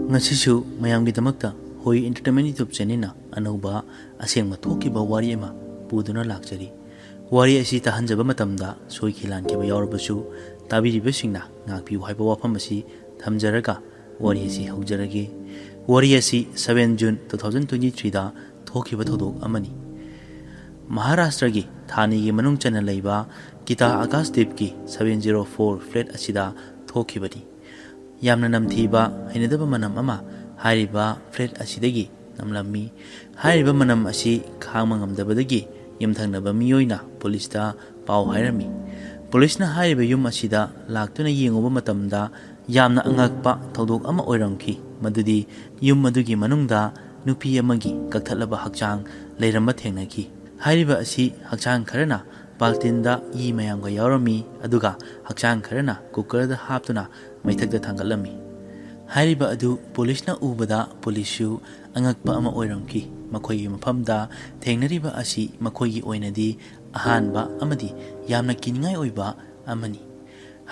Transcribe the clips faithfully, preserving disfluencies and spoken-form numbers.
ꯉꯁꯤꯁꯨ ꯃꯌꯥꯝꯒꯤꯗꯃꯛꯇ ꯍꯣꯏ Entertainment YouTube channelꯅ ꯑꯅꯧꯕ ꯑꯁꯦꯡꯕ ꯊꯣꯛꯈꯤꯕ ꯋꯥꯔꯤ ꯑꯃ ꯄꯨꯗꯨꯅ ꯂꯥꯛꯆꯔꯤ꯫ ꯋꯥꯔꯤ ꯑꯁꯤ ꯇꯥꯍꯟꯖꯕ ꯃꯇꯝꯗ ꯁꯣꯏꯈꯤ ꯂꯥꯟꯈꯤꯕ ꯌꯥꯎꯔꯕꯁꯨ ꯇꯥꯕꯤꯔꯤꯕꯁꯤꯡꯅ ꯉꯥꯛꯄꯤꯌꯨ ꯍꯥꯏꯕ ꯋꯥꯐꯝ ꯑꯁꯤ ꯊꯝꯖꯔꯒ ꯋꯥꯔꯤ ꯑꯁꯤ ꯍꯧꯖꯔꯒꯦ꯫ ꯋꯥꯔꯤ ꯑꯁꯤ seven June two thousand twenty threeꯗ ꯊꯣꯛꯈꯤꯕ ꯊꯧꯗꯣꯛ ꯑꯃꯅꯤ꯫ ꯃꯍꯥꯔꯥꯁꯇ꯭ꯔꯒꯤ ꯊꯥꯅꯤꯒꯤ ꯃꯅꯨꯡ ꯆꯟꯅ ꯂꯩꯕ ꯀꯤꯇꯥ Akash ꯗꯤꯞꯀꯤ seven zero four flat ꯑꯁꯤꯗ ꯊꯣꯛꯈꯤꯕꯅꯤ꯫ ꯌꯥꯝꯅ ꯅꯝꯊꯤꯕ ꯍꯩꯅꯗꯕ ꯃꯅꯝ ꯑꯃ ꯍꯥꯏꯔꯤꯕ flat ꯑꯁꯤꯗꯒꯤ ꯅꯝꯂꯝꯃꯤ꯫ ꯍꯥꯏꯔꯤꯕ ꯃꯅꯝ ꯑꯁꯤ ꯈꯥꯡꯕ ꯉꯝꯗꯕꯗꯒꯤ ꯌꯨꯝꯊꯪꯅꯕ ꯃꯤꯑꯣꯏꯅ ꯄꯨꯂꯤꯁꯇ ꯄꯥꯎ ꯍꯥꯏꯔꯝꯃꯤ꯫ ꯄꯨꯂꯤꯁꯅ ꯍꯥꯏꯔꯤꯕ ꯌꯨꯝ ꯑꯁꯤꯗ ꯂꯥꯛꯇꯨꯅ ꯌꯦꯡꯉꯨꯕ ꯃꯇꯝꯗ ꯌꯥꯝꯅ ꯑꯉꯛꯄ ꯊꯧꯗꯣꯛ ꯑꯃ ꯑꯣꯏꯔꯝꯈꯤ, ꯃꯗꯨꯗꯤ ꯌꯨꯝ ꯑꯗꯨꯒꯤ ꯃꯅꯨꯡꯗ ꯅꯨꯄꯤ ꯑꯃꯒꯤ ꯀꯛꯊꯠꯂꯕ ꯍꯛꯆꯥꯡ ꯂꯩꯔꯝꯕ ꯊꯦꯡꯅꯈꯤ꯫ ꯍꯥꯏꯔꯤꯕ ꯑꯁꯤ ꯍꯛꯆꯥꯡ ꯈꯔꯅ ꯕꯥꯜꯇꯤꯟꯗ ꯏ ꯃꯌꯥꯝꯒ ꯌꯥꯎꯔꯝꯃꯤ, ꯑꯗꯨꯒ ꯍꯛꯆꯥꯡ ꯈꯔꯅ cookerꯗ ꯍꯥꯞꯇꯨꯅ ꯃꯩꯊꯛꯇ ꯊꯥꯡꯒꯠꯂꯝꯃꯤ꯫ ꯍꯥꯏꯔꯤꯕ ꯑꯗꯨ ꯄꯨꯂꯤꯁꯅ ꯎꯕꯗ ꯄꯨꯂꯤꯁꯁꯨ ꯑꯉꯛꯄ ꯑꯃ ꯑꯣꯏꯔꯝꯈꯤ꯫ ꯃꯈꯣꯏꯒꯤ ꯃꯐꯝꯗ ꯊꯦꯡꯅꯔꯤꯕ ꯑꯁꯤ ꯃꯈꯣꯏꯒꯤ ꯑꯣꯏꯅꯗꯤ ꯑꯍꯥꯟꯕ ꯑꯃꯗꯤ ꯌꯥꯝꯅ ꯀꯤꯅꯤꯡꯉꯥꯏ ꯑꯣꯏꯕ ꯑꯃꯅꯤ꯫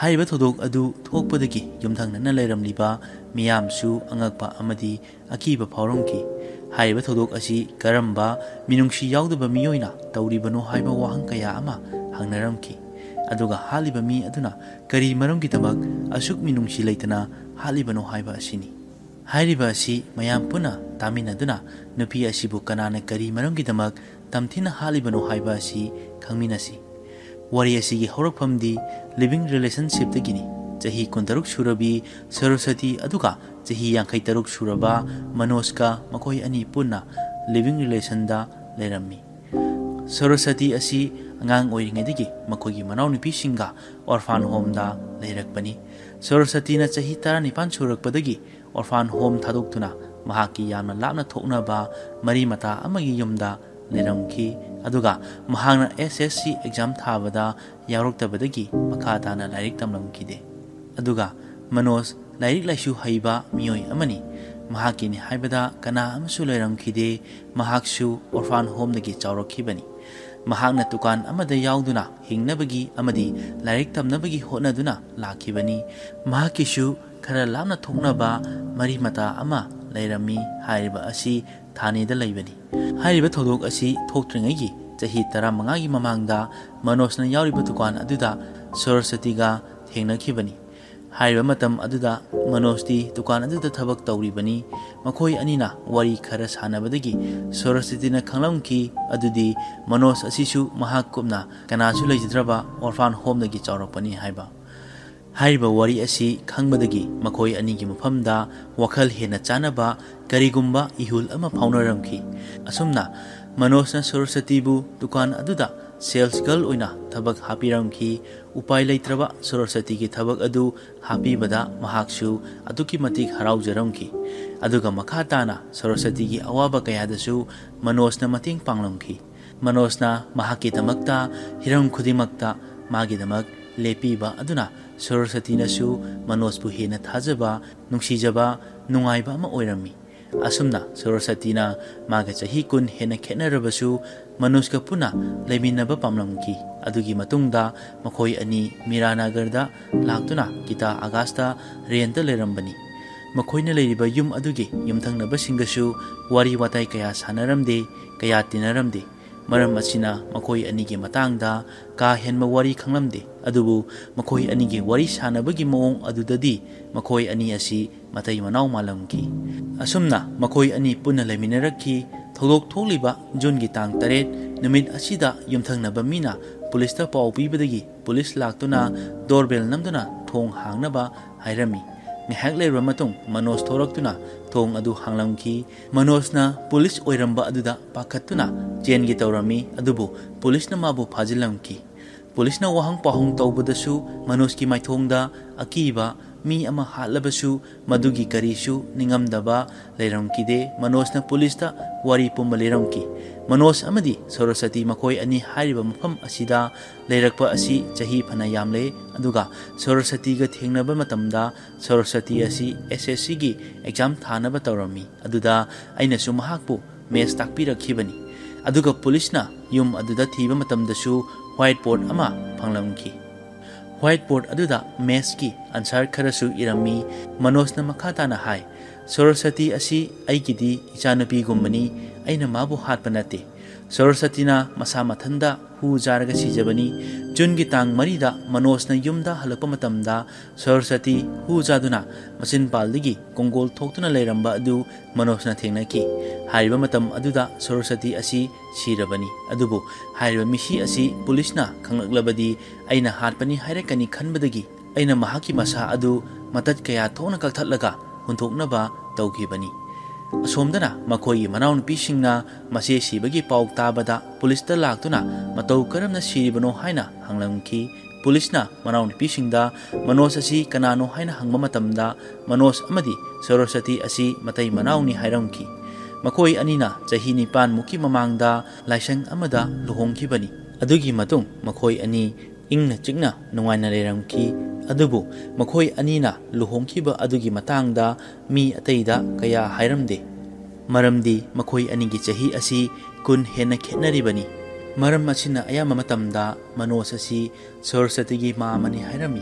ꯍꯥꯏꯔꯤꯕ ꯊꯧꯗꯣꯛ ꯑꯗꯨ ꯊꯣꯛꯄꯗꯒꯤ ꯌꯨꯝꯊꯪꯅꯅ ꯂꯩꯔꯝꯂꯤꯕ ꯃꯤꯌꯥꯝꯁꯨ ꯑꯉꯛꯄ ꯑꯃꯗꯤ ꯑꯀꯤꯕ ꯐꯥꯎꯔꯝꯈꯤ꯫ ꯍꯥꯏꯔꯤꯕ ꯊꯧꯗꯣꯛ ꯑꯁꯤ ꯀꯔꯝꯕ ꯃꯤꯅꯨꯡꯁꯤ ꯌꯥꯎꯗꯕ ꯃꯤꯑꯣꯏꯅ ꯇꯧꯔꯤꯕꯅꯣ ꯍꯥꯏꯕ ꯋꯥꯍꯪ ꯀꯌꯥ ꯑꯃ ꯍꯪꯅꯔꯝꯈꯤ꯫ ꯑꯗꯨꯒ ꯍꯥꯠꯂꯤꯕ ꯃꯤ ꯑꯗꯨꯅ ꯀꯔꯤ ꯃꯔꯝꯒꯤꯗꯃꯛ ꯑꯁꯨꯛ ꯃꯤꯅꯨꯡꯁꯤ ꯂꯩꯇꯅ ꯍꯥꯠꯂꯤꯕꯅꯣ ꯍꯥꯏꯕ ꯑꯁꯤꯅꯤ꯫ ꯍꯥꯏꯔꯤꯕ ꯑꯁꯤ ꯃꯌꯥꯝ ꯄꯨꯟꯅ ꯇꯥꯃꯤꯟꯅꯗꯨꯅ ꯅꯨꯄꯤ ꯑꯁꯤꯕꯨ ꯀꯅꯥꯅ ꯀꯔꯤ ꯃꯔꯝꯒꯤꯗꯃꯛ ꯇꯝꯊꯤꯅ ꯍꯥꯠꯂꯤꯕꯅꯣ ꯍꯥꯏꯕ ꯑꯁꯤ ꯈꯪꯃꯤꯟꯅꯁꯤ꯫ ꯋꯥꯔꯤ ꯑꯁꯤꯒꯤ ꯍꯧꯔꯛꯐꯝꯗꯤ living relationshipꯇꯒꯤꯅꯤ꯫ ꯆꯍꯤ ꯀꯨꯟꯇꯔꯨꯛ ꯁꯨꯔꯕꯤ ꯁꯔꯁ꯭ꯋꯇꯤ ꯑꯗꯨꯒ ꯆꯍꯤ ꯌꯥꯡꯈꯩ ꯇꯔꯨꯛ ꯁꯨꯔꯕ ꯃꯅꯣꯖꯀ ꯃꯈꯣꯏ ꯑꯅꯤ ꯄꯨꯟꯅ living relationꯗ ꯂꯩꯔꯝꯃꯤ꯫ ꯁꯔꯁ꯭ꯋꯇꯤ ꯑꯁꯤ ꯑꯉꯥꯡ ꯑꯣꯏꯔꯤꯉꯩꯗꯒꯤ ꯃꯈꯣꯏꯒꯤ ꯃꯅꯥꯎꯅꯨꯄꯤꯁꯤꯡꯒ orphan homeꯗ ꯂꯩꯔꯛꯄꯅꯤ꯫ ꯁꯔꯁ꯭ꯋꯇꯤꯅ ꯆꯍꯤ ꯇꯔꯥꯅꯤꯄꯥꯟ ꯁꯨꯔꯛꯄꯗꯒꯤ orphan home ꯊꯥꯗꯣꯛꯇꯨꯅ ꯃꯍꯥꯛꯀꯤ ꯌꯥꯝꯅ ꯂꯥꯞꯅ ꯊꯣꯛꯅꯕ ꯃꯔꯤ ꯃꯇꯥ ꯑꯃꯒꯤ ꯌꯨꯝꯗ ꯂꯩꯔꯝꯈꯤ꯫ ꯑꯗꯨꯒ ꯃꯍꯥꯛꯅ SSC exam ꯊꯥꯕꯗ ꯌꯥꯎꯔꯛꯇꯕꯗꯒꯤ ꯃꯈꯥ ꯇꯥꯅ ꯂꯥꯏꯔꯤꯛ ꯇꯝꯂꯝꯈꯤꯗꯦ꯫ ꯑꯗꯨꯒ ꯃꯅꯣꯖ ꯂꯥꯏꯔꯤꯛ ꯂꯥꯏꯁꯨ ꯍꯩꯕ ꯃꯤꯑꯣꯏ ꯑꯃꯅꯤ꯫ ꯃꯍꯥꯛꯀꯤꯅꯤ ꯍꯥꯏꯕꯗ ꯀꯅꯥ ꯑꯃꯁꯨ ꯂꯩꯔꯝꯈꯤꯗꯦ꯫ ꯃꯍꯥꯛꯁꯨ orphan homeꯗꯒꯤ ꯆꯥꯎꯔꯛꯈꯤꯕꯅꯤ꯫ ꯃꯍꯥꯛꯅ ꯗꯨꯀꯥꯟ ꯑꯃꯗ ꯌꯥꯎꯗꯨꯅ ꯍꯤꯡꯅꯕꯒꯤ ꯑꯃꯗꯤ ꯂꯥꯏꯔꯤꯛ ꯇꯝꯅꯕꯒꯤ ꯍꯣꯠꯅꯗꯨꯅ ꯂꯥꯛꯈꯤꯕꯅꯤ꯫ ꯃꯍꯥꯛꯀꯤꯁꯨ ꯈꯔ ꯂꯥꯞꯅ ꯊꯣꯛꯅꯕ ꯃꯔꯤ ꯃꯇꯥ ꯑꯃ ꯂꯩꯔꯝꯃꯤ ꯍꯥꯏꯔꯤꯕ ꯑꯁꯤ ꯊꯥꯅꯦꯗ ꯂꯩꯕꯅꯤ꯫ ꯍꯥꯏꯔꯤꯕ ꯊꯧꯗꯣꯛ ꯑꯁꯤ ꯊꯣꯛꯇ꯭ꯔꯤꯉꯩꯒꯤ ꯆꯍꯤ ꯇꯔꯥꯃꯉꯥꯒꯤ ꯃꯃꯥꯡꯗ ꯃꯅꯣꯖꯅ ꯌꯥꯎꯔꯤꯕ ꯗꯨꯀꯥꯟ ꯑꯗꯨꯗ ꯁꯔꯁꯇꯤꯒ ꯊꯦꯡꯅꯈꯤꯕꯅꯤ꯫ ꯍꯥꯏꯔꯤꯕ ꯃꯇꯝ ꯑꯗꯨꯗ ꯃꯅꯣꯖꯇꯤ ꯗꯨꯀꯥꯟ ꯑꯗꯨꯗ ꯊꯕꯛ ꯇꯧꯔꯤꯕꯅꯤ꯫ ꯃꯈꯣꯏ ꯑꯅꯤꯅ ꯋꯥꯔꯤ ꯈꯔ ꯁꯥꯟꯅꯕꯗꯒꯤ ꯁꯔꯁꯇꯤꯅ ꯈꯪꯂꯝꯈꯤ, ꯑꯗꯨꯗꯤ ꯃꯅꯣꯖ ꯑꯁꯤꯁꯨ ꯃꯍꯥꯛ ꯀꯨꯝꯅ ꯀꯅꯥꯁꯨ ꯂꯩꯖꯗ꯭ꯔꯕ orphan homeꯗꯒꯤ ꯆꯥꯎꯔꯛꯄꯅꯤ ꯍꯥꯏꯕ꯫ ꯍꯥꯏꯔꯤꯕ ꯋꯥꯔꯤ ꯑꯁꯤ ꯈꯪꯕꯗꯒꯤ ꯃꯈꯣꯏ ꯑꯅꯤꯒꯤ ꯃꯐꯝꯗ ꯋꯥꯈꯜ ꯍꯦꯟꯅ ꯆꯥꯅꯕ ꯀꯔꯤꯒꯨꯝꯕ ꯏꯍꯨꯜ ꯑꯃ ꯐꯥꯎꯅꯔꯝꯈꯤ꯫ ꯑꯁꯨꯝꯅ ꯃꯅꯣꯖꯅ ꯁꯔꯁꯇꯤꯕꯨ ꯗꯨꯀꯥꯟ ꯑꯗꯨꯗ sales girl ꯑꯣꯏꯅ ꯊꯕꯛ ꯍꯥꯞꯄꯤꯔꯝꯈꯤ꯫ ꯎꯄꯥꯏ ꯂꯩꯇ꯭ꯔꯕ ꯁꯔꯁꯇꯤꯒꯤ ꯊꯕꯛ ꯑꯗꯨ ꯍꯥꯞꯄꯤꯕꯗ ꯃꯍꯥꯛꯁꯨ ꯑꯗꯨꯛꯀꯤ ꯃꯇꯤꯛ ꯍꯔꯥꯎꯖꯔꯝꯈꯤ꯫ ꯑꯗꯨꯒ ꯃꯈꯥ ꯇꯥꯅ ꯁꯔꯁꯇꯤꯒꯤ ꯑꯋꯥꯕ ꯀꯌꯥꯗꯁꯨ ꯃꯅꯣꯖꯅ ꯃꯇꯦꯡ ꯄꯥꯡꯂꯝꯈꯤ꯫ ꯃꯅꯣꯖꯅ ꯃꯍꯥꯛꯀꯤꯗꯃꯛꯇ ꯍꯤꯔꯝ ꯈꯨꯗꯤꯡꯃꯛꯇ ꯃꯥꯒꯤꯗꯃꯛ ꯂꯦꯞꯄꯤꯕ ꯑꯗꯨꯅ ꯁꯔꯁꯇꯤꯅꯁꯨ ꯃꯅꯣꯖꯄꯨ ꯍꯦꯟꯅ ꯊꯥꯖꯕ, ꯅꯨꯡꯁꯤꯖꯕ, ꯅꯨꯡꯉꯥꯏꯕ ꯑꯃ ꯑꯣꯏꯔꯝꯃꯤ꯫ ꯑꯁꯨꯝꯅ ꯁꯔꯁꯇꯤꯅ ꯃꯥꯒ ꯆꯍꯤ ꯀꯨꯟ ꯍꯦꯟꯅ ꯈꯦꯠꯅꯔꯕꯁꯨ ꯃꯅꯣꯖꯀ ꯄꯨꯟꯅ ꯂꯩꯃꯤꯟꯅꯕ ꯄꯥꯝꯂꯝꯈꯤ꯫ ꯑꯗꯨꯒꯤ ꯃꯇꯨꯡꯗ ꯃꯈꯣꯏ ꯑꯅꯤ ꯃꯤꯔꯥꯅꯒꯔꯗ ꯂꯥꯛꯇꯨꯅ ꯒꯤꯇꯥ ꯑꯥꯒꯥꯁꯇ rentꯇ ꯂꯩꯔꯝꯕꯅꯤ꯫ ꯃꯈꯣꯏꯅ ꯂꯩꯔꯤꯕ ꯌꯨꯝ ꯑꯗꯨꯒꯤ ꯌꯨꯝꯊꯪꯅꯕꯁꯤꯡꯒꯁꯨ ꯋꯥꯔꯤ ꯋꯥꯇꯥꯏ ꯀꯌꯥ ꯁꯥꯟꯅꯔꯝꯗꯦ, ꯀꯌꯥ ꯇꯤꯟꯅꯔꯝꯗꯦ꯫ ꯃꯔꯝ ꯑꯁꯤꯅ ꯃꯈꯣꯏ ꯑꯅꯤꯒꯤ ꯃꯇꯥꯡꯗ ꯀꯥ ꯍꯦꯟꯕ ꯋꯥꯔꯤ ꯈꯪꯂꯝꯗꯦ꯫ ꯑꯗꯨꯕꯨ ꯃꯈꯣꯏ ꯑꯅꯤꯒꯤ ꯋꯥꯔꯤ ꯁꯥꯟꯅꯕꯒꯤ ꯃꯑꯣꯡ ꯑꯗꯨꯗꯗꯤ ꯃꯈꯣꯏ ꯑꯅꯤ ꯑꯁꯤ ꯃꯇꯩ ꯃꯅꯥꯎ ꯃꯥꯜꯂꯝꯈꯤ꯫ ꯑꯁꯨꯝꯅ ꯃꯈꯣꯏ ꯑꯅꯤ ꯄꯨꯟꯅ ꯂꯩꯃꯤꯟꯅꯔꯛꯈꯤ꯫ ꯊꯧꯗꯣꯛ ꯊꯣꯛꯂꯤꯕ ꯖꯨꯟꯒꯤ ꯇꯥꯡ ꯇꯔꯦꯠ ꯅꯨꯃꯤꯠ ꯑꯁꯤꯗ ꯌꯨꯝꯊꯪꯅꯕ ꯃꯤꯅ ꯄꯨꯂꯤꯁꯇ ꯄꯥꯎ ꯄꯤꯕꯗꯒꯤ ꯄꯨꯂꯤꯁ ꯂꯥꯛꯇꯨꯅ doorbell ꯅꯝꯗꯨꯅ ꯊꯣꯡ ꯍꯥꯡꯅꯕ ꯍꯥꯏꯔꯝꯃꯤ꯫ ꯉꯥꯏꯍꯥꯛ ꯂꯩꯔꯕ ꯃꯇꯨꯡ ꯃꯅꯣꯖ ꯊꯣꯔꯛꯇꯨꯅ ꯊꯣꯡ ꯑꯗꯨ ꯍꯥꯡꯂꯝꯈꯤ꯫ ꯃꯅꯣꯖꯅ ꯄꯨꯂꯤꯁ ꯑꯣꯏꯔꯝꯕ ꯑꯗꯨꯗ ꯄꯥꯈꯠꯇꯨꯅ ꯆꯦꯟꯒꯦ ꯇꯧꯔꯝꯃꯤ, ꯑꯗꯨꯕꯨ ꯄꯨꯂꯤꯁꯅ ꯃꯥꯕꯨ ꯐꯥꯖꯤꯜꯂꯝꯈꯤ꯫ ꯄꯨꯂꯤꯁꯅ ꯋꯥꯍꯪ ꯄꯥꯎꯍꯪ ꯇꯧꯕꯗꯁꯨ ꯃꯅꯣꯖꯀꯤ ꯃꯥꯏꯊꯣꯡꯗ ꯑꯀꯤꯕ, ꯃꯤ ꯑꯃ ꯍꯥꯠꯂꯕꯁꯨ ꯃꯗꯨꯒꯤ ꯀꯔꯤꯁꯨ ꯅꯤꯡꯉꯝꯗꯕ ꯂꯩꯔꯝꯈꯤꯗꯦ꯫ ꯃꯅꯣꯖꯅ ꯄꯨꯂꯤꯁꯇ ꯋꯥꯔꯤ ꯄꯨꯝꯕ ꯂꯤꯔꯝꯈꯤ꯫ ꯃꯅꯣꯖ ꯑꯃꯗꯤ ꯁꯔꯁꯇꯤ ꯃꯈꯣꯏ ꯑꯅꯤ ꯍꯥꯏꯔꯤꯕ ꯃꯐꯝ ꯑꯁꯤꯗ ꯂꯩꯔꯛꯄ ꯑꯁꯤ ꯆꯍꯤ ꯐꯅ ꯌꯥꯝꯂꯦ, ꯑꯗꯨꯒ ꯁꯔꯁꯇꯤꯒ ꯊꯦꯡꯅꯕ ꯃꯇꯝꯗ ꯁꯔꯁꯇꯤ ꯑꯁꯤ SSCꯒꯤ exam ꯊꯥꯅꯕ ꯇꯧꯔꯝꯃꯤ꯫ ꯑꯗꯨꯗ ꯑꯩꯅꯁꯨ ꯃꯍꯥꯛꯄꯨ maths ꯇꯥꯛꯄꯤꯔꯛꯈꯤꯕꯅꯤ꯫ ꯑꯗꯨꯒ ꯄꯨꯂꯤꯁꯅ ꯌꯨꯝ ꯑꯗꯨꯗ ꯊꯤꯕ ꯃꯇꯝꯗꯁꯨ whiteboard ꯑꯃ ꯐꯪꯂꯝꯈꯤ꯫ Whiteboard ꯑꯗꯨꯗ mathsꯀꯤ answer ꯈꯔꯁꯨ ꯏꯔꯝꯃꯤ꯫ ꯃꯅꯣꯖꯅ ꯃꯈꯥ ꯇꯥꯅ ꯍꯥꯏ, "ꯁꯔꯁꯇꯤ ꯑꯁꯤ ꯑꯩꯒꯤꯗꯤ ꯏꯆꯥꯅꯨꯄꯤꯒꯨꯝꯕꯅꯤ, ꯑꯩꯅ ꯃꯥꯕꯨ ꯍꯥꯠꯄ ꯅꯠꯇꯦ꯫ ꯁꯔꯁꯇꯤꯅ ꯃꯁꯥ ꯃꯊꯟꯇ ꯍꯨ ꯆꯥꯔꯒ ꯁꯤꯖꯕꯅꯤ"꯫ ꯖꯨꯟꯒꯤ ꯇꯥꯡ ꯃꯔꯤꯗ ꯃꯅꯣꯖꯅ ꯌꯨꯝꯗ ꯍꯜꯂꯛꯄ ꯃꯇꯝꯗ ꯁꯔꯁꯇꯤ ꯍꯨ ꯆꯥꯗꯨꯅ ꯃꯆꯤꯟꯄꯥꯜꯗꯒꯤ ꯀꯣꯡꯒꯣꯜ ꯊꯣꯛꯇꯨꯅ ꯂꯩꯔꯝꯕ ꯑꯗꯨ ꯃꯅꯣꯖꯅ ꯊꯦꯡꯅꯈꯤ꯫ ꯍꯥꯏꯔꯤꯕ ꯃꯇꯝ ꯑꯗꯨꯗ ꯁꯔꯁꯇꯤ ꯑꯁꯤ ꯁꯤꯔꯕꯅꯤ꯫ ꯑꯗꯨꯕꯨ ꯍꯥꯏꯔꯤꯕ ꯃꯤꯁꯤ ꯑꯁꯤ ꯄꯨꯂꯤꯁꯅ ꯈꯪꯂꯛꯂꯕꯗꯤ ꯑꯩꯅ ꯍꯥꯠꯄꯅꯤ ꯍꯥꯏꯔꯛꯀꯅꯤ ꯈꯟꯕꯗꯒꯤ ꯑꯩꯅ ꯃꯍꯥꯛꯀꯤ ꯃꯁꯥ ꯑꯗꯨ ꯃꯇꯠ ꯀꯌꯥ ꯊꯣꯛꯅ ꯀꯛꯊꯠꯂꯒ ꯍꯨꯟꯗꯣꯛꯅꯕ ꯇꯧꯈꯤꯕꯅꯤ꯫ ꯑꯁꯣꯝꯗꯅ ꯃꯈꯣꯏꯒꯤ ꯃꯅꯥꯎꯅꯨꯄꯤꯁꯤꯡꯅ ꯃꯆꯦ ꯁꯤꯕꯒꯤ ꯄꯥꯎ ꯇꯥꯕꯗ ꯄꯨꯂꯤꯁꯇ ꯂꯥꯛꯇꯨꯅ ꯃꯇꯧ ꯀꯔꯝꯅ ꯁꯤꯔꯤꯕꯅꯣ ꯍꯥꯏꯅ ꯍꯪꯂꯝꯈꯤ꯫ ꯄꯨꯂꯤꯁꯅ ꯃꯅꯥꯎꯅꯨꯄꯤꯁꯤꯡꯗ ꯃꯅꯣꯖ ꯑꯁꯤ ꯀꯅꯥꯅꯣ ꯍꯥꯏꯅ ꯍꯪꯕ ꯃꯇꯝꯗ ꯃꯅꯣꯖ ꯑꯃꯗꯤ ꯁꯔꯁꯇꯤ ꯑꯁꯤ ꯃꯇꯩ ꯃꯅꯥꯎꯅꯤ ꯍꯥꯏꯔꯝꯈꯤ꯫ ꯃꯈꯣꯏ ꯑꯅꯤꯅ ꯆꯍꯤ ꯅꯤꯄꯥꯟꯃꯨꯛꯀꯤ ꯃꯃꯥꯡꯗ ꯂꯥꯏꯁꯪ ꯑꯃꯗ ꯂꯨꯍꯣꯡꯈꯤꯕꯅꯤ꯫ ꯑꯗꯨꯒꯤ ꯃꯇꯨꯡ ꯃꯈꯣꯏ ꯑꯅꯤ ꯏꯪꯅ ꯆꯤꯛꯅ ꯅꯨꯡꯉꯥꯏꯅ ꯂꯩꯔꯝꯈꯤ꯫ ꯑꯗꯨꯕꯨ ꯃꯈꯣꯏ ꯑꯅꯤꯅ ꯂꯨꯍꯣꯡꯈꯤꯕ ꯑꯗꯨꯒꯤ ꯃꯇꯥꯡꯗ ꯃꯤ ꯑꯇꯩꯗ ꯀꯌꯥ ꯍꯥꯏꯔꯝꯗꯦ꯫ ꯃꯔꯝꯗꯤ ꯃꯈꯣꯏ ꯑꯅꯤꯒꯤ ꯆꯍꯤ ꯑꯁꯤ ꯀꯨꯟ ꯍꯦꯟꯅ ꯈꯦꯠꯅꯔꯤꯕꯅꯤ꯫ ꯃꯔꯝ ꯑꯁꯤꯅ ꯑꯌꯥꯝꯕ ꯃꯇꯝꯗ ꯃꯅꯣꯖ ꯑꯁꯤ ꯁꯔꯁꯇꯤꯒꯤ ꯃꯥꯃꯅꯤ ꯍꯥꯏꯔꯝꯃꯤ꯫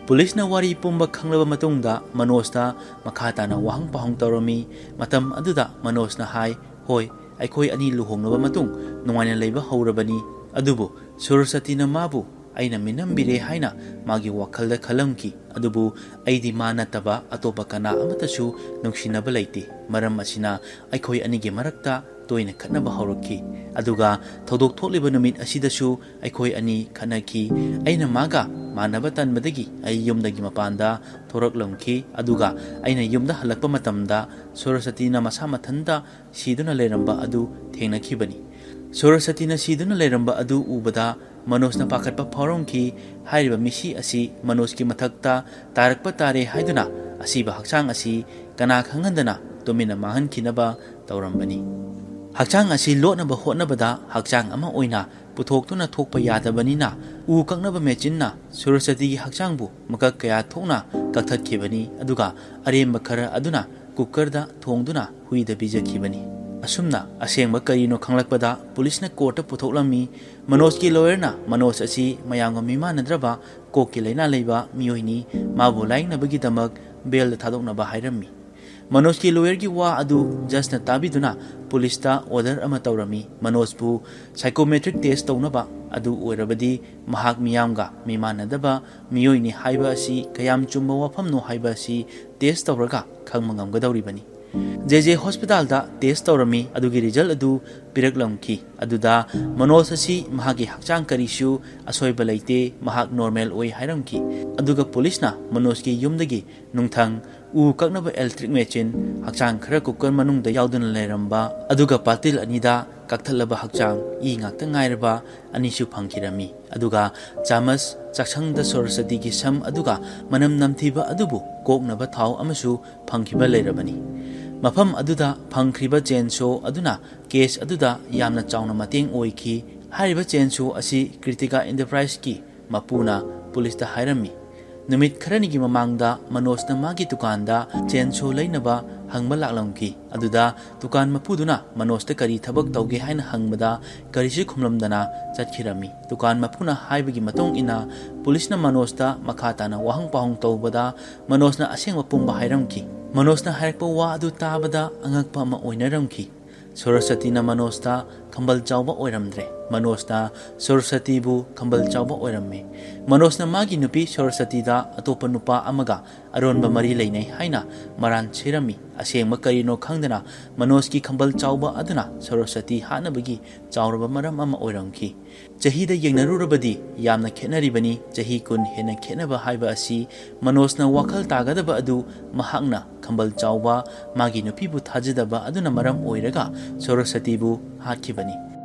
ꯄꯨꯂꯤꯁꯅ ꯋꯥꯔꯤ ꯄꯨꯝꯕ ꯈꯪꯂꯕ ꯃꯇꯨꯡꯗ ꯃꯅꯣꯖꯇ ꯃꯈꯥ ꯇꯥꯅ ꯋꯥꯍꯪ ꯄꯥꯎꯍꯪ ꯇꯧꯔꯝꯃꯤ꯫ ꯃꯇꯝ ꯑꯗꯨꯗ ꯃꯅꯣꯖꯅ ꯍꯥꯏ, "ꯍꯣꯏ, ꯑꯩꯈꯣꯏ ꯑꯅꯤ ꯂꯨꯍꯣꯡꯂꯕ ꯃꯇꯨꯡ ꯅꯨꯡꯉꯥꯏꯅ ꯂꯩꯕ ꯍꯧꯔꯕꯅꯤ, ꯑꯗꯨꯕꯨ ꯁꯔꯁꯇꯤꯅ ꯃꯥꯕꯨ ꯑꯩꯅ ꯃꯤꯅꯝꯕꯤꯔꯦ ꯍꯥꯏꯅ ꯃꯥꯒꯤ ꯋꯥꯈꯜꯗ ꯈꯜꯂꯝꯈꯤ꯫ ꯑꯗꯨꯕꯨ ꯑꯩꯗꯤ ꯃꯥ ꯅꯠꯇꯕ ꯑꯇꯣꯞꯄ ꯀꯅꯥ ꯑꯃꯠꯇꯁꯨ ꯅꯨꯡꯁꯤꯅꯕ ꯂꯩꯇꯦ꯫ ꯃꯔꯝ ꯑꯁꯤꯅ ꯑꯩꯈꯣꯏ ꯑꯅꯤꯒꯤ ꯃꯔꯛꯇ ꯇꯣꯏꯅ ꯈꯠꯅꯕ ꯍꯧꯔꯛꯈꯤ꯫ ꯑꯗꯨꯒ ꯊꯧꯗꯣꯛ ꯊꯣꯛꯂꯤꯕ ꯅꯨꯃꯤꯠ ꯑꯁꯤꯗꯁꯨ ꯑꯩꯈꯣꯏ ꯑꯅꯤ ꯈꯠꯅꯈꯤ꯫ ꯑꯩꯅ ꯃꯥꯒ ꯃꯥꯟꯅꯕ ꯇꯟꯕꯗꯒꯤ ꯑꯩ ꯌꯨꯝꯗꯒꯤ ꯃꯄꯥꯟꯗ ꯊꯣꯔꯛꯂꯝꯈꯤ꯫ ꯑꯗꯨꯒ ꯑꯩꯅ ꯌꯨꯝꯗ ꯍꯜꯂꯛꯄ ꯃꯇꯝꯗ ꯁꯔꯁꯇꯤꯅ ꯃꯁꯥ ꯃꯊꯟꯇ ꯁꯤꯗꯨꯅ ꯂꯩꯔꯝꯕ ꯑꯗꯨ ꯊꯦꯡꯅꯈꯤꯕꯅꯤ"꯫ ꯁꯔꯁꯇꯤꯅ ꯁꯤꯗꯨꯅ ꯂꯩꯔꯝꯕ ꯑꯗꯨ ꯎꯕꯗ ꯃꯅꯣꯖꯅ ꯄꯥꯈꯠꯄ ꯐꯥꯎꯔꯝꯈꯤ꯫ ꯍꯥꯏꯔꯤꯕ ꯃꯤꯁꯤ ꯑꯁꯤ ꯃꯅꯣꯖꯀꯤ ꯃꯊꯛꯇ ꯇꯥꯔꯛꯄ ꯇꯥꯔꯦ ꯍꯥꯏꯗꯨꯅ ꯑꯁꯤꯕ ꯍꯛꯆꯥꯡ ꯑꯁꯤ ꯀꯅꯥ ꯈꯪꯍꯟꯗꯅ ꯇꯨꯃꯤꯟꯅ ꯃꯥꯡꯍꯟꯈꯤꯅꯕ ꯇꯧꯔꯝꯕꯅꯤ꯫ ꯍꯛꯆꯥꯡ ꯑꯁꯤ ꯂꯣꯠꯅꯕ ꯍꯣꯠꯅꯕꯗ ꯍꯛꯆꯥꯡ ꯑꯃ ꯑꯣꯏꯅ ꯄꯨꯊꯣꯛꯇꯨꯅ ꯊꯣꯛꯄ ꯌꯥꯗꯕꯅꯤꯅ ꯎ ꯀꯛꯅꯕ ꯃꯦꯆꯤꯟꯅ ꯁꯔꯁꯇꯤꯒꯤ ꯍꯛꯆꯥꯡꯕꯨ ꯃꯀꯛ ꯀꯌꯥ ꯊꯣꯛꯅ ꯀꯛꯊꯠꯈꯤꯕꯅꯤ꯫ ꯑꯗꯨꯒ ꯑꯔꯦꯝꯕ ꯈꯔ ꯑꯗꯨꯅ ꯀꯨꯀꯔꯗ ꯊꯣꯡꯗꯨꯅ ꯍꯨꯏꯗ ꯄꯤꯖꯈꯤꯕꯅꯤ꯫ ꯑꯁꯨꯝꯅ ꯑꯁꯦꯡꯕ ꯀꯔꯤꯅꯣ ꯈꯪꯂꯛꯄꯗ ꯄꯨꯂꯤꯁꯅ ꯀꯣꯔꯠꯇ ꯄꯨꯊꯣꯛꯂꯝꯃꯤ꯫ ꯃꯅꯣꯖꯀꯤ ꯂꯣꯌꯔꯅ ꯃꯅꯣꯖ ꯑꯁꯤ ꯃꯌꯥꯝꯒ ꯃꯤꯃꯥꯟꯅꯗ꯭ꯔꯕ ꯀꯣꯛꯀꯤ ꯂꯥꯏꯅꯥ ꯂꯩꯕ ꯃꯤꯑꯣꯏꯅꯤ, ꯃꯥꯕꯨ ꯂꯥꯌꯦꯡꯅꯕꯒꯤꯗꯃꯛ ꯕꯦꯜꯗ ꯊꯥꯗꯣꯛꯅꯕ ꯍꯥꯏꯔꯝꯃꯤ꯫ ꯃꯅꯣꯖꯀꯤ ꯂꯣꯌꯔꯒꯤ ꯋꯥ ꯑꯗꯨ ꯖꯖꯅ ꯇꯥꯕꯤꯗꯨꯅ ꯄꯨꯂꯤꯁꯇ ꯑꯣꯔꯗꯔ ꯑꯃ ꯇꯧꯔꯝꯃꯤ꯫ ꯃꯅꯣꯖꯄꯨ ꯁꯥꯏꯀꯣꯃꯦꯇ꯭ꯔꯤꯛ ꯇꯦꯁ ꯇꯧꯅꯕ, ꯑꯗꯨ ꯑꯣꯏꯔꯕꯗꯤ ꯃꯍꯥꯛ ꯃꯤꯌꯥꯝꯒ ꯃꯤꯃꯥꯟꯅꯗꯕ ꯃꯤꯑꯣꯏꯅꯤ ꯍꯥꯏꯕ ꯑꯁꯤ ꯀꯌꯥꯝ ꯆꯨꯝꯕ ꯋꯥꯐꯝꯅꯣ ꯍꯥꯏꯕ ꯑꯁꯤ ꯇꯦꯁ ꯇꯧꯔꯒ ꯈꯪꯕ ꯉꯝꯒꯗꯧꯔꯤꯕꯅꯤ꯫ ꯖꯦ ꯖꯦ ꯍꯣꯁꯄꯤꯇꯥꯜꯗ ꯇꯦꯁ ꯇꯧꯔꯝꯃꯤ꯫ ꯑꯗꯨꯒꯤ ꯔꯤꯖꯜ ꯑꯗꯨ ꯄꯤꯔꯛꯂꯝꯈꯤ꯫ ꯑꯗꯨꯗ ꯃꯅꯣꯖ ꯑꯁꯤ ꯃꯍꯥꯛꯀꯤ ꯍꯛꯆꯥꯡ ꯀꯔꯤꯁꯨ ꯑꯁꯣꯏꯕ ꯂꯩꯇꯦ, ꯃꯍꯥꯛ ꯅꯣꯔꯃꯦꯜ ꯑꯣꯏ ꯍꯥꯏꯔꯝꯈꯤ꯫ ꯑꯗꯨꯒ ꯄꯨꯂꯤꯁꯅ ꯃꯅꯣꯖꯀꯤ ꯌꯨꯝꯗꯒꯤ ꯅꯨꯡꯊꯪ, ꯎ ꯀꯛꯅꯕ ꯏꯂꯦꯛꯇ꯭ꯔꯤꯛ ꯃꯦꯆꯤꯟ, ꯍꯛꯆꯥꯡ ꯈꯔ ꯀꯨꯀꯔ ꯃꯅꯨꯡꯗ ꯌꯥꯎꯗꯨꯅ ꯂꯩꯔꯝꯕ, ꯑꯗꯨꯒ ꯄꯥꯇꯤꯜ ꯑꯅꯤꯗ ꯀꯛꯊꯠꯂꯕ ꯍꯛꯆꯥꯡ, ꯏ ꯉꯥꯛꯇ ꯉꯥꯏꯔꯕ ꯑꯅꯤꯁꯨ ꯐꯪꯈꯤꯔꯝꯃꯤ꯫ ꯑꯗꯨꯒ ꯆꯥꯃꯁ, ꯆꯥꯛꯁꯪꯗ ꯁꯣꯔꯁꯇꯤꯒꯤ ꯁꯝ ꯑꯗꯨꯒ ꯃꯅꯝ ꯅꯝꯊꯤꯕ ꯑꯗꯨꯕꯨ ꯀꯣꯛꯅꯕ ꯊꯥꯎ ꯑꯃꯁꯨ ꯐꯪꯈꯤꯕ ꯂꯩꯔꯕꯅꯤ꯫ ꯃꯐꯝ ꯑꯗꯨꯗ ꯐꯪꯈ꯭ꯔꯤꯕ ꯆꯦꯟꯁꯣ ꯑꯗꯨꯅ ꯀꯦꯁ ꯑꯗꯨꯗ ꯌꯥꯝꯅ ꯆꯥꯎꯅ ꯃꯇꯦꯡ ꯑꯣꯏꯈꯤ꯫ ꯍꯥꯏꯔꯤꯕ ꯆꯦꯟꯁꯣ ꯑꯁꯤ ꯀ꯭ꯔꯤꯇꯤꯀꯥ ꯏꯟꯇꯔꯄ꯭ꯔꯥꯏꯖꯀꯤ ꯃꯄꯨꯅ ꯄꯨꯂꯤꯁꯇ ꯍꯥꯏꯔꯝꯃꯤ꯫ ꯅꯨꯃꯤꯠ ꯈꯔꯅꯤꯒꯤ ꯃꯃꯥꯡꯗ ꯃꯅꯣꯖꯅ ꯃꯥꯒꯤ ꯗꯨꯀꯥꯟꯗ ꯆꯦꯟꯁꯣ ꯂꯩꯅꯕ ꯍꯪꯕ ꯂꯥꯛꯂꯝꯈꯤ꯫ ꯑꯗꯨꯗ ꯗꯨꯀꯥꯟ ꯃꯄꯨꯗꯨꯅ ꯃꯅꯣꯖꯇ ꯀꯔꯤ ꯊꯕꯛ ꯇꯧꯒꯦ ꯍꯥꯏꯅ ꯍꯪꯕꯗ ꯀꯔꯤꯁꯨ ꯈꯨꯝꯂꯝꯗꯅ ꯆꯠꯈꯤꯔꯝꯃꯤ꯫ ꯗꯨꯀꯥꯟ ꯃꯄꯨꯅ ꯍꯥꯏꯕꯒꯤ ꯃꯇꯨꯡ ꯏꯟꯅ ꯄꯨꯂꯤꯁꯅ ꯃꯅꯣꯖꯇ ꯃꯈꯥ ꯇꯥꯅ ꯋꯥꯍꯪ ꯄꯥꯎꯍꯪ ꯇꯧꯕꯗ ꯃꯅꯣꯖꯅ ꯑꯁꯦꯡꯕ ꯄꯨꯝꯕ ꯍꯥꯏꯔꯝꯈꯤ꯫ ꯃꯅꯣꯖꯅ ꯍꯥꯏꯔꯛꯄ ꯋꯥ ꯑꯗꯨ ꯇꯥꯕꯗ ꯑꯉꯛꯄ ꯑꯃ ꯑꯣꯏꯅꯔꯝꯈꯤ꯫ ꯁꯣꯔꯁꯇꯤꯅ ꯃꯅꯣꯖꯇ ꯈꯝꯕꯜ ꯆꯥꯎꯕ ꯑꯣꯏꯔꯝꯗ꯭ꯔꯦ꯫ ꯃꯅꯣꯖꯅ ꯁꯣꯔꯁꯇꯤꯕꯨ ꯈꯝꯕꯜ ꯆꯥꯎꯕ ꯑꯣꯏꯔꯝꯃꯤ꯫ ꯃꯅꯣꯖꯅ ꯃꯥꯒꯤ ꯅꯨꯄꯤ ꯁꯣꯔꯁꯇꯤꯗ ꯑꯇꯣꯞꯄ ꯅꯨꯄꯥ ꯑꯃꯒ ꯑꯔꯣꯟꯕ ꯃꯔꯤ ꯂꯩꯅꯩ ꯍꯥꯏꯅ ꯃꯔꯥꯟ ꯁꯤꯔꯝꯃꯤ꯫ ꯑꯁꯦꯡꯕ ꯀꯔꯤꯅꯣ ꯈꯪꯗꯅ ꯃꯅꯣꯖꯀꯤ ꯈꯝꯕꯜ ꯆꯥꯎꯕ ꯑꯗꯨꯅ ꯁꯣꯔꯁꯇꯤ ꯍꯥꯠꯅꯕꯒꯤ ꯆꯥꯎꯔꯕ ꯃꯔꯝ ꯑꯃ ꯑꯣꯏꯔꯝꯈꯤ꯫ ꯆꯍꯤꯗ ꯌꯦꯡꯅꯔꯨꯔꯕꯗꯤ ꯌꯥꯝꯅ ꯈꯦꯠꯅꯔꯤꯕꯅꯤ꯫ ꯆꯍꯤ ꯀꯨꯟ ꯍꯦꯟꯅ ꯈꯦꯠꯅꯕ ꯍꯥꯏꯕ ꯑꯁꯤ ꯃꯅꯣꯖꯅ ꯋꯥꯈꯜ ꯇꯥꯒꯗꯕ ꯑꯗꯨ ꯃꯍꯥꯛꯅ ꯈꯝꯕꯜ ꯆꯥꯎꯕ, ꯃꯥꯒꯤ ꯅꯨꯄꯤꯕꯨ ꯊꯥꯖꯗꯕ ꯑꯗꯨꯅ ꯃꯔꯝ ꯑꯣꯏꯔꯒ ꯁꯣꯔꯁꯇꯤꯕꯨ ꯍꯥꯠꯈꯤꯕꯅꯤ꯫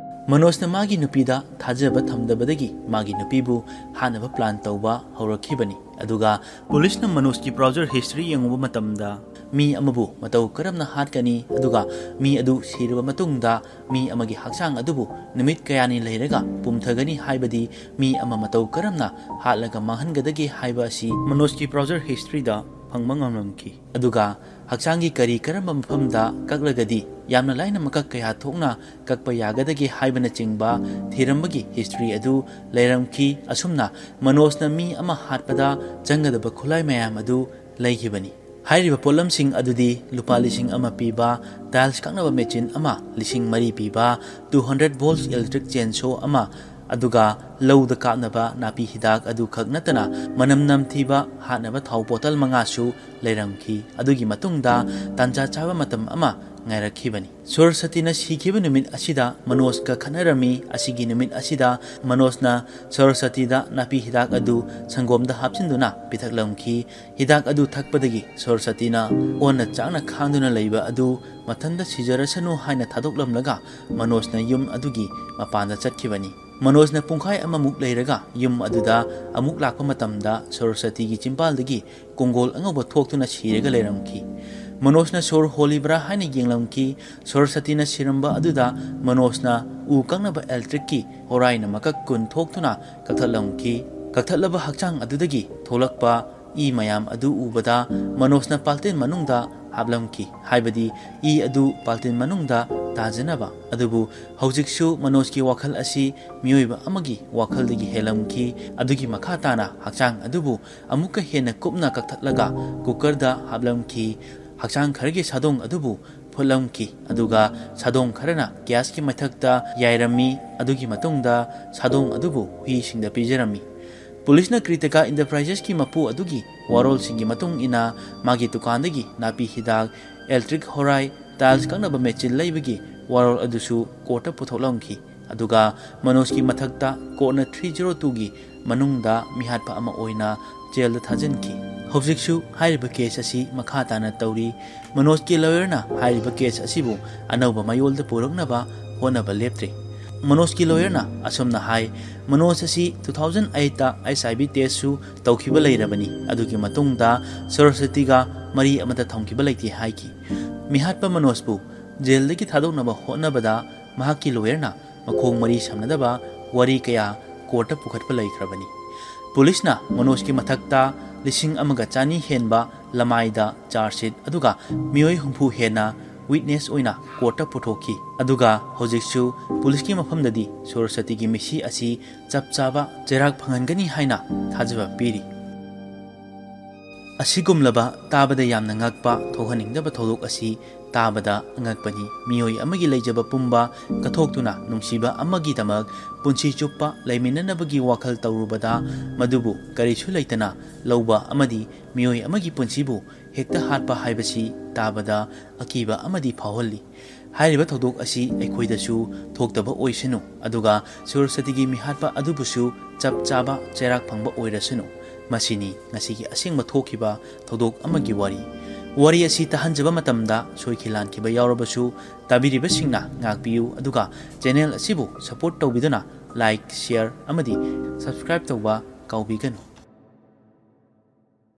ꯃꯅꯣꯖꯅ ꯃꯥꯒꯤ ꯅꯨꯄꯤꯗ ꯊꯥꯖꯕ ꯊꯝꯗꯕꯗꯒꯤ ꯃꯥꯒꯤ ꯅꯨꯄꯤꯕꯨ ꯍꯥꯠꯅꯕ ꯄ꯭ꯂꯥꯟ ꯇꯧꯕ ꯍꯧꯔꯛꯈꯤꯕꯅꯤ꯫ ꯑꯗꯨꯒ ꯄꯨꯂꯤꯁꯅ ꯃꯅꯣꯖꯀꯤ ꯕ꯭ꯔꯥꯎꯖꯔ ꯍꯤꯁꯇ꯭ꯔꯤ ꯌꯦꯡꯉꯨꯕ ꯃꯇꯝꯗ ꯃꯤ ꯑꯃꯕꯨ ꯃꯇꯧ ꯀꯔꯝꯅ ꯍꯥꯠꯀꯅꯤ, ꯑꯗꯨꯒ ꯃꯤ ꯑꯗꯨ ꯁꯤꯔꯕ ꯃꯇꯨꯡꯗ ꯃꯤ ꯑꯃꯒꯤ ꯍꯛꯆꯥꯡ ꯑꯗꯨꯕꯨ ꯅꯨꯃꯤꯠ ꯀꯌꯥꯅꯤ ꯂꯩꯔꯒ ꯄꯨꯝꯊꯒꯅꯤ ꯍꯥꯏꯕꯗꯤ ꯃꯤ ꯑꯃ ꯃꯇꯧ ꯀꯔꯝꯅ ꯍꯥꯠꯂꯒ ꯃꯥꯡꯍꯟꯒꯗꯒꯦ ꯍꯥꯏꯕ ꯑꯁꯤ ꯃꯅꯣꯖꯀꯤ ꯕ꯭ꯔꯥꯎꯖꯔ ꯍꯤꯁꯇ꯭ꯔꯤꯗ ꯐꯪꯕ ꯉꯝꯂꯝꯈꯤ꯫ ꯑꯗꯨꯒ ꯍꯛꯆꯥꯡꯒꯤ ꯀꯔꯤ ꯀꯔꯝꯕ ꯃꯐꯝꯗ ꯀꯛꯂꯒꯗꯤ ꯌꯥꯝꯅ ꯂꯥꯏꯅ ꯃꯀꯛ ꯀꯌꯥ ꯊꯣꯛꯅ ꯀꯛꯄ ꯌꯥꯒꯗꯒꯦ ꯍꯥꯏꯕꯅꯆꯤꯡꯕ ꯊꯤꯔꯝꯕꯒꯤ ꯍꯤꯁꯇ꯭ꯔꯤ ꯑꯗꯨ ꯂꯩꯔꯝꯈꯤ꯫ ꯑꯁꯨꯝꯅ ꯃꯅꯣꯖꯅ ꯃꯤ ꯑꯃ ꯍꯥꯠꯄꯗ ꯆꯪꯒꯗꯕ ꯈꯨꯠꯂꯥꯏ ꯃꯌꯥꯝ ꯑꯗꯨ ꯂꯩꯈꯤꯕꯅꯤ꯫ ꯍꯥꯏꯔꯤꯕ ꯄꯣꯠꯂꯝꯁꯤꯡ ꯑꯗꯨꯗꯤ ꯂꯨꯄꯥ ꯂꯤꯁꯤꯡ ꯑꯃ ꯄꯤꯕ ꯇꯥꯏꯜꯁ ꯀꯛꯅꯕ ꯃꯦꯆꯤꯟ ꯑꯃ, ꯂꯤꯁꯤꯡ ꯃꯔꯤ ꯄꯤꯕ two hundred volts electric chainsaw ꯑꯃ, ꯑꯗꯨꯒ ꯂꯧꯗ ꯀꯥꯞꯅꯕ ꯅꯥꯄꯤ ꯍꯤꯗꯥꯛ ꯑꯗꯨꯈꯛ ꯅꯠꯇꯅ ꯃꯅꯝ ꯅꯝꯊꯤꯕ ꯍꯥꯠꯅꯕ ꯊꯥꯎ ꯕꯣꯇꯜ ꯃꯉꯥꯁꯨ ꯂꯩꯔꯝꯈꯤ꯫ ꯑꯗꯨꯒꯤ ꯃꯇꯨꯡꯗ ꯇꯥꯟꯖꯥ ꯆꯥꯕ ꯃꯇꯝ ꯑꯃ ꯉꯥꯏꯔꯛꯈꯤꯕꯅꯤ꯫ ꯁꯣꯔꯁꯇꯤꯅ ꯁꯤꯈꯤꯕ ꯅꯨꯃꯤꯠ ꯑꯁꯤꯗ ꯃꯅꯣꯖꯀ ꯈꯠꯅꯔꯝꯃꯤ꯫ ꯑꯁꯤꯒꯤ ꯅꯨꯃꯤꯠ ꯑꯁꯤꯗ ꯃꯅꯣꯖꯅ ꯁꯣꯔꯁꯇꯤꯗ ꯅꯥꯄꯤ ꯍꯤꯗꯥꯛ ꯑꯗꯨ ꯁꯪꯒꯣꯝꯗ ꯍꯥꯞꯆꯤꯟꯗꯨꯅ ꯄꯤꯊꯛꯂꯝꯈꯤ꯫ ꯍꯤꯗꯥꯛ ꯑꯗꯨ ꯊꯛꯄꯗꯒꯤ ꯁꯣꯔꯁꯇꯤꯅ ꯑꯣꯟꯅ ꯆꯥꯛꯅ ꯈꯥꯡꯗꯨꯅ ꯂꯩꯕ ꯑꯗꯨ ꯃꯊꯟꯇ ꯁꯤꯖꯔꯁꯅꯨ ꯍꯥꯏꯅ ꯊꯥꯗꯣꯛꯂꯝꯂꯒ ꯃꯅꯣꯖꯅ ꯌꯨꯝ ꯑꯗꯨꯒꯤ ꯃꯄꯥꯟꯗ ꯆꯠꯈꯤꯕꯅꯤ꯫ ꯃꯅꯣꯖꯅ ꯄꯨꯡꯈꯥꯏ ꯑꯃꯃꯨꯛ ꯂꯩꯔꯒ ꯌꯨꯝ ꯑꯗꯨꯗ ꯑꯃꯨꯛ ꯂꯥꯛꯄ ꯃꯇꯝꯗ ꯁꯣꯔꯁꯇꯤꯒꯤ ꯆꯤꯝꯕꯥꯜꯗꯒꯤ ꯀꯣꯡꯒꯣꯜ ꯑꯉꯧꯕ ꯊꯣꯛꯇꯨꯅ ꯁꯤꯔꯒ ꯂꯩꯔꯝꯈꯤ꯫ ꯃꯅꯣꯖꯅ ꯁꯣꯔ ꯍꯣꯜꯂꯤꯕ꯭ꯔꯥ ꯍꯥꯏꯅ ꯌꯦꯡꯂꯝꯈꯤ꯫ ꯁꯣꯔꯁꯇꯤꯅ ꯁꯤꯔꯝꯕ ꯑꯗꯨꯗ ꯃꯅꯣꯖꯅ ꯎ ꯀꯛꯅꯕ ꯏꯂꯦꯛꯇ꯭ꯔꯤꯛꯀꯤ ꯍꯣꯔꯥꯏꯅ ꯃꯀꯛ ꯀꯨꯟ ꯊꯣꯛꯇꯨꯅ ꯀꯛꯊꯠꯂꯝꯈꯤ꯫ ꯀꯛꯊꯠꯂꯕ ꯍꯛꯆꯥꯡ ꯑꯗꯨꯗꯒꯤ ꯊꯣꯛꯂꯛꯄ ꯏ ꯃꯌꯥꯝ ꯑꯗꯨ ꯎꯕꯗ ꯃꯅꯣꯖꯅ ꯄꯥꯜꯇꯤꯟ ꯃꯅꯨꯡꯗ ꯍꯥꯞꯂꯝꯈꯤ꯫ ꯍꯥꯏꯕꯗꯤ ꯏ ꯑꯗꯨ ꯄꯥꯜꯇꯤꯟ ꯃꯅꯨꯡꯗ ꯇꯥꯖꯅꯕ꯫ ꯑꯗꯨꯕꯨ ꯍꯧꯖꯤꯛꯁꯨ ꯃꯅꯣꯖꯀꯤ ꯋꯥꯈꯜ ꯑꯁꯤ ꯃꯤꯑꯣꯏꯕ ꯑꯃꯒꯤ ꯋꯥꯈꯜꯗꯒꯤ ꯍꯦꯜꯂꯝꯈꯤ꯫ ꯑꯗꯨꯒꯤ ꯃꯈꯥ ꯇꯥꯅ ꯍꯛꯆꯥꯡ ꯑꯗꯨꯕꯨ ꯑꯃꯨꯛꯀ ꯍꯦꯟꯅ ꯀꯨꯞꯅ ꯀꯛꯊꯠꯂꯒ ꯀꯨꯀꯔꯗ ꯍꯥꯞꯂꯝꯈꯤ꯫ ꯍꯛꯆꯥꯡ ꯈꯔꯒꯤ ꯁꯥꯗꯣꯡ ꯑꯗꯨꯕꯨ ꯐꯨꯠꯂꯝꯈꯤ꯫ ꯑꯗꯨꯒ ꯁꯥꯗꯣꯡ ꯈꯔꯅ ꯒ꯭ꯌꯥꯁꯀꯤ ꯃꯊꯛꯇ ꯌꯥꯏꯔꯝꯃꯤ꯫ ꯑꯗꯨꯒꯤ ꯃꯇꯨꯡꯗ ꯁꯥꯗꯣꯡ ꯑꯗꯨꯕꯨ ꯍꯨꯏꯁꯤꯡꯗ ꯄꯤꯖꯔꯝꯃꯤ꯫ ꯄꯨꯂꯤꯁꯅ ꯀ꯭ꯔꯤꯇꯤꯀꯥ ꯏꯟꯇꯔꯄ꯭ꯔꯥꯏꯖꯦꯁꯀꯤ ꯃꯄꯨ ꯑꯗꯨꯒꯤ ꯋꯥꯔꯣꯜꯁꯤꯡꯒꯤ ꯃꯇꯨꯡ ꯏꯟꯅ ꯃꯥꯒꯤ ꯗꯨꯀꯥꯟꯗꯒꯤ ꯅꯥꯄꯤ ꯍꯤꯗꯥꯛ, ꯏꯂꯦꯛꯇ꯭ꯔꯤꯛ ꯍꯣꯔꯥꯏ, ꯇꯥꯏꯜꯁ ꯀꯛꯅꯕ ꯃꯦꯆꯤꯟ ꯂꯩꯕꯒꯤ ꯋꯥꯔꯣꯜ ꯑꯗꯨꯁꯨ ꯀꯣꯔꯠꯇ ꯄꯨꯊꯣꯛꯂꯝꯈꯤ꯫ ꯑꯗꯨꯒ ꯃꯅꯣꯖꯀꯤ ꯃꯊꯛꯇ ꯀꯣꯔꯠꯅ three zero twoꯒꯤ ꯃꯅꯨꯡꯗ ꯃꯤꯍꯥꯠꯄ ꯑꯃ ꯑꯣꯏꯅ ꯖꯦꯜꯗ ꯊꯥꯖꯤꯟꯈꯤ꯫ ꯍꯧꯖꯤꯛꯁꯨ ꯍꯥꯏꯔꯤꯕ ꯀꯦꯁ ꯑꯁꯤ ꯃꯈꯥ ꯇꯥꯅ ꯇꯧꯔꯤ꯫ ꯃꯅꯣꯖꯀꯤ ꯂꯣꯌꯔꯅ ꯍꯥꯏꯔꯤꯕ ꯀꯦꯁ ꯑꯁꯤꯕꯨ ꯑꯅꯧꯕ ꯃꯌꯣꯜꯗ ꯄꯨꯔꯛꯅꯕ ꯍꯣꯠꯅꯕ ꯂꯦꯞꯇ꯭ꯔꯤ꯫ ꯃꯅꯣꯖꯀꯤ ꯂꯣꯌꯔꯅ ꯑꯁꯨꯝꯅ ꯍꯥꯏ, ꯃꯅꯣꯖ ꯑꯁꯤ two thousand eightꯇ HIV testꯁꯨ ꯇꯧꯈꯤꯕ ꯂꯩꯔꯕꯅꯤ꯫ ꯑꯗꯨꯒꯤ ꯃꯇꯨꯡꯗ ꯁꯔꯁꯋꯇꯤꯒ ꯃꯔꯤ ꯑꯃꯠꯇ ꯊꯝꯈꯤꯕ ꯂꯩꯇꯦ ꯍꯥꯏꯈꯤ꯫ ꯃꯤꯍꯥꯠꯄ ꯃꯅꯣꯖꯄꯨ ꯖꯦꯜꯗꯒꯤ ꯊꯥꯗꯣꯛꯅꯕ ꯍꯣꯠꯅꯕꯗ ꯃꯍꯥꯛꯀꯤ ꯂꯣꯌꯔꯅ ꯃꯈꯣꯡ ꯃꯔꯤ ꯁꯝꯅꯗꯕ ꯋꯥꯔꯤ ꯀꯌꯥ ꯀꯣꯔꯠꯇ ꯄꯨꯈꯠꯄ ꯂꯩꯈ꯭ꯔꯕꯅꯤ꯫ ꯄꯨꯂꯤꯁꯅ ꯃꯅꯣꯖꯀꯤ ꯃꯊꯛꯇ ꯂꯤꯁꯤꯡ ꯑꯃꯒ ꯆꯅꯤ ꯍꯦꯟꯕ ꯂꯃꯥꯏꯗ charge sheet ꯑꯗꯨꯒ ꯃꯤꯑꯣꯏ ꯍꯨꯝꯐꯨ ꯍꯦꯟꯅ witness ꯑꯣꯏꯅ courtꯇ ꯄꯨꯊꯣꯛꯈꯤ꯫ ꯑꯗꯨꯒ ꯍꯧꯖꯤꯛꯁꯨ ꯄꯨꯂꯤꯁꯀꯤ ꯃꯐꯝꯗꯗꯤ ꯁꯨꯔꯁꯇꯤꯒꯤ ꯃꯤꯁꯤ ꯑꯁꯤ ꯆꯞ ꯆꯥꯕ ꯆꯩꯔꯥꯛ ꯐꯪꯍꯟꯒꯅꯤ ꯍꯥꯏꯅ ꯊꯥꯖꯕ ꯄꯤꯔꯤ꯫ ꯑꯁꯤꯒꯨꯝꯂꯕ ꯇꯥꯕꯗ ꯌꯥꯝꯅ ꯉꯛꯄ, ꯊꯣꯛꯍꯟꯅꯤꯡꯗꯕ ꯊꯧꯗꯣꯛ ꯑꯁꯤ ꯇꯥꯕꯗ ꯑꯉꯛꯄꯅꯤ꯫ ꯃꯤꯑꯣꯏ ꯑꯃꯒꯤ ꯂꯩꯖꯕ ꯄꯨꯝꯕ ꯀꯠꯊꯣꯛꯇꯨꯅ ꯅꯨꯡꯁꯤꯕ ꯑꯃꯒꯤꯗꯃꯛ ꯄꯨꯟꯁꯤ ꯆꯨꯞꯄ ꯂꯩꯃꯤꯟꯅꯅꯕꯒꯤ ꯋꯥꯈꯜ ꯇꯧꯔꯨꯕꯗ, ꯃꯗꯨꯕꯨ ꯀꯔꯤꯁꯨ ꯂꯩꯇꯅ ꯂꯧꯕ ꯑꯃꯗꯤ ꯃꯤꯑꯣꯏ ꯑꯃꯒꯤ ꯄꯨꯟꯁꯤꯕꯨ ꯍꯦꯛꯇ ꯍꯥꯠꯄ ꯍꯥꯏꯕꯁꯤ ꯇꯥꯕꯗ ꯑꯀꯤꯕ ꯑꯃꯗꯤ ꯐꯥꯎꯍꯜꯂꯤ꯫ ꯍꯥꯏꯔꯤꯕ ꯊꯧꯗꯣꯛ ꯑꯁꯤ ꯑꯩꯈꯣꯏꯗꯁꯨ ꯊꯣꯛꯇꯕ ꯑꯣꯏꯁꯅꯨ, ꯑꯗꯨꯒ ꯁꯨꯔꯁꯇꯤꯒꯤ ꯃꯤꯍꯥꯠꯄ ꯑꯗꯨꯕꯨꯁꯨ ꯆꯞ ꯆꯥꯕ ꯆꯩꯔꯥꯛ ꯐꯪꯕ ꯑꯣꯏꯔꯁꯅꯨ꯫ ꯃꯁꯤꯅꯤ ꯉꯁꯤꯒꯤ ꯑꯁꯦꯡꯕ ꯊꯣꯛꯈꯤꯕ ꯊꯧꯗꯣꯛ ꯑꯃꯒꯤ ꯋꯥꯔꯤ꯫ ꯋꯥꯔꯤ ꯑꯁꯤ ꯇꯥꯍꯟꯖꯕ ꯃꯇꯝꯗ ꯁꯣꯏꯈꯤ ꯂꯥꯟꯈꯤꯕ ꯌꯥꯎꯔꯕꯁꯨ ꯇꯥꯕꯤꯔꯤꯕꯁꯤꯡꯅ ꯉꯥꯛꯄꯤꯌꯨ, ꯑꯗꯨꯒ channel ꯑꯁꯤꯕꯨ support ꯇꯧꯕꯤꯗꯨꯅ like, share ꯑꯃꯗꯤ subscribe ꯇꯧꯕ ꯀꯥꯎꯕꯤꯒꯅꯨ꯫